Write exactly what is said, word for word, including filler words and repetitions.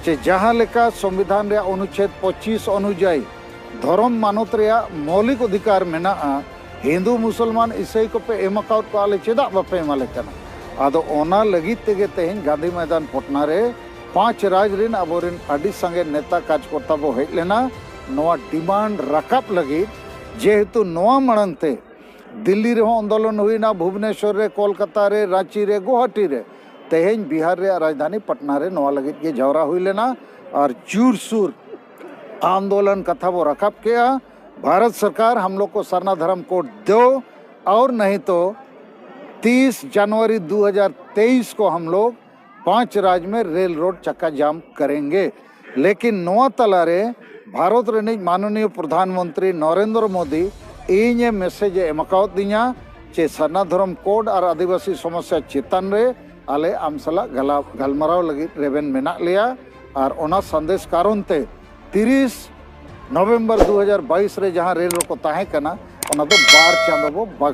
ᱡᱮ ᱡᱟᱦᱟᱸ ᱞᱮᱠᱟ ᱥᱚᱝᱵᱤᱫᱷᱟᱱ ᱨᱮᱭᱟᱜ ᱚᱱᱩᱪᱷᱮᱫ ᱯᱚᱸᱪᱤᱥ ᱚᱱᱩᱡᱟᱭᱤ ᱫᱷᱚᱨᱚᱢ ᱢᱟᱱᱚᱛ ᱨᱮᱭᱟᱜ ᱢᱳᱣᱞᱤᱠ ᱚᱫᱷᱤᱠᱟᱨ ᱢᱮᱱᱟᱜᱼᱟ, ᱦᱤᱱᱫᱩ ᱢᱩᱥᱚᱞᱢᱟᱱ ᱤᱥᱟᱹᱭ ᱠᱚᱯᱮ ᱮᱢ ᱟᱠᱟᱣᱟᱫ ᱠᱚᱣᱟ, ᱟᱞᱮ ᱪᱮᱫᱟᱜ ᱵᱟᱯᱮ ᱮᱢᱟᱞᱮ ᱠᱟᱱᱟ? ᱟᱫᱚ ᱚᱱᱟ ᱞᱟᱹᱜᱤᱫ ᱛᱮᱜᱮ ᱛᱮᱦᱮᱧ ᱜᱟᱱᱫᱷᱤ ᱢᱚᱭᱫᱟᱱ ᱯᱚᱴᱱᱟ ᱨᱮ ᱯᱟᱸᱪ ᱨᱟᱡᱽ ᱨᱮᱱ ᱟᱵᱚᱨᱮᱱ ᱟᱹᱰᱤ ᱥᱟᱸᱜᱮ ᱱᱮᱛᱟ ᱠᱟᱨᱡᱽᱠᱚᱨᱛᱟ ᱵᱚ ᱦᱮᱡ ᱞᱮᱱᱟ, ᱱᱚᱣᱟ ᱰᱤᱢᱟᱱᱰ ᱨᱟᱠᱟᱵ ᱞᱟᱹᱜᱤᱫ᱾ ᱡᱮᱦᱮᱛᱩ ᱱᱚᱣᱟ ᱢᱟᱲᱟᱝ ᱛᱮ ᱫᱤᱞᱞᱤ ᱨᱮᱦᱚᱸ ᱟᱱᱫᱳᱞᱚᱱ ᱦᱩᱭᱱᱟ, ᱵᱷᱩᱵᱽᱱᱮᱥᱚᱨ ᱨᱮ, ᱠᱳᱞᱠᱟᱛᱟ ᱨᱮ, ᱨᱟᱸᱪᱤ ᱨᱮ, ᱜᱩᱣᱟᱦᱟᱴᱤ ᱨᱮ, ᱛᱮᱦᱮᱧ ᱵᱤᱦᱟᱨ ᱨᱮᱭᱟᱜ ᱨᱟᱡᱽᱫᱷᱟᱱᱤ ᱯᱟᱴᱱᱟ ᱨᱮ ᱱᱚᱣᱟ ᱞᱟᱹᱜᱤᱫ ᱜᱮ ᱡᱟᱣᱨᱟ ᱦᱩᱭ ᱞᱮᱱᱟ᱾ ᱟᱨ ᱡᱳᱨᱥᱳᱨ ᱟᱱᱫᱳᱞᱚᱱ ᱠᱟᱛᱷᱟ ᱵᱚ ᱨᱟᱠᱟᱵ ᱠᱮᱜᱼᱟ, ᱵᱷᱟᱨᱚᱛ ᱥᱚᱨᱠᱟᱨ ᱦᱟᱢ ᱞᱳᱜ ᱠᱚ ᱥᱟᱨᱱᱟ ᱫᱷᱚᱨᱚᱢ ᱠᱳᱰ ᱫᱳ, ᱟᱨ ᱱᱟᱦᱤ ᱛᱚ ᱛᱤᱥ ᱡᱟᱱᱩᱣᱟᱨᱤ ᱫᱩ ᱦᱟᱡᱟᱨ ᱛᱮᱭᱤᱥ ᱠᱚ ᱦᱟᱢ ᱞᱳᱜ ᱯᱟᱸᱪ ᱨᱟᱡᱽ ᱢᱮ ᱨᱮᱞ ᱨᱳᱰ ᱪᱟᱠᱟ ᱡᱟᱢ ᱠᱟᱨᱮᱝᱜᱮ᱾ ᱞᱮᱠᱤᱱ ᱱᱚᱣᱟ ᱛᱟᱞᱟᱨᱮ ᱵᱷᱟᱨᱚᱛ ᱨᱤᱱᱤᱡ ᱢᱟᱱᱚᱱᱤᱭᱚ ᱯᱨᱚᱫᱷᱟᱱ ᱢᱚᱱᱛᱨᱤ ᱱᱚᱨᱮᱱᱫᱨᱚ ᱢᱳᱫᱤ ᱤᱧᱮ ᱢᱮᱥᱮᱡᱽ ᱮ ᱮᱢ ᱟᱠᱟᱣᱟᱫᱤᱧᱟ ᱪᱮ ᱥᱟᱨᱱᱟ ᱫᱷᱚᱨᱚᱢ ᱠᱳᱰ ᱟᱨ ᱟᱹᱫᱤᱵᱟᱹᱥᱤ ᱥᱚᱢᱚᱥᱭᱟ ᱪᱮᱛᱟᱱ ᱨᱮ ᱟᱞᱮ ᱟᱢ ᱥᱟᱞᱟᱜ ᱜᱟᱞᱟ-, ᱜᱟᱞᱢᱟᱨᱟᱣ ᱞᱟᱹᱜᱤᱫ ᱨᱮᱵᱮᱱ ᱢᱮᱱᱟᱜ ᱞᱮᱭᱟ᱾ ᱟᱨ ᱚᱱᱟ ᱥᱟᱸᱫᱮᱥ ᱠᱟᱨᱚᱱ ᱛᱮ ᱛᱤᱨᱤᱥ ᱱᱚᱵᱷᱮᱢᱵᱚᱨ ᱫᱩ ᱦᱟᱡᱟᱨ ᱵᱟᱭᱤᱥ ᱨᱮ ᱡᱟᱦᱟᱸ ᱨᱮᱞ ᱨᱮᱠᱚ ᱛᱟᱦᱮᱸ ᱠᱟᱱᱟ, ᱚᱱᱟ ᱫᱚ ᱵᱟᱨ ᱪᱟᱸᱫᱚ ᱵᱚ ᱵᱟᱜᱟᱣ